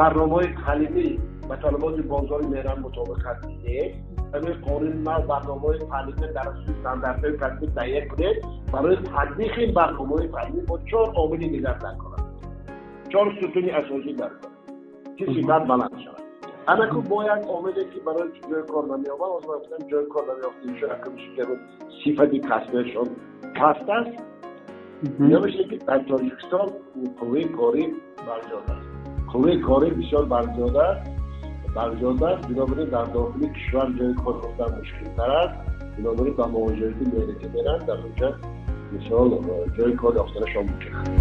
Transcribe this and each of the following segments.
Барномаҳои таълимӣ ба талаботи бозори меҳнат мутобиқат нест. Барои қонуни нав барномаҳои таълимӣ дар асоси стандартҳои касбӣ таҳия кунед. Барои татбиқи ин барномаҳои таълимӣ бо чор омили дигар дар кор аст, чор сутуни асосӣ дар кор, ки сифат баланд шавад. Анаку бо як омиле, ки барои ҷои кор намеёбад, ҳозир ман гуфтам, ҷои кор намеёфтем, сифати касбиашон паст аст. Ё ки дар Тоҷикистон қувваи корӣ барзиёд аст, қувваи корӣ бисёр барзиёд аст, барзиёд аст. Бинобар ин дар дохили кишвар ҷои кор ёфтан мушкилтар аст. Бинобар ин ба муҳоҷирати меҳнатӣ меранд, дар онҷа мисол ҷои кор ёфтанашон мумкин аст.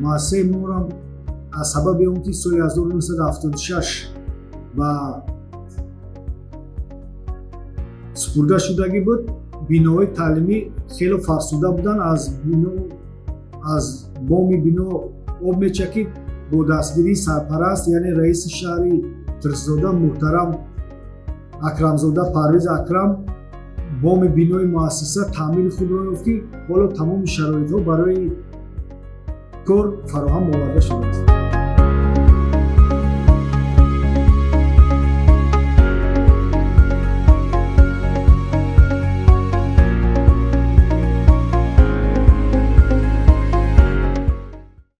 Муассисаи моро аз сабаби он ки соли 1976 ба супурда шудагӣ буд, биноҳои таълимӣ хело фарсуда буданд, аз бино, аз боми бино об мечакид. Бо дастгирии сарпараст, яъне раиси шаҳри Турсунзода муҳтарам Акрамзода Парвиз Акрам, боми бинои муассиса таъмири худро ёфт, ки ҳоло тамоми шароитҳо барои кор фароҳам оварда шудааст.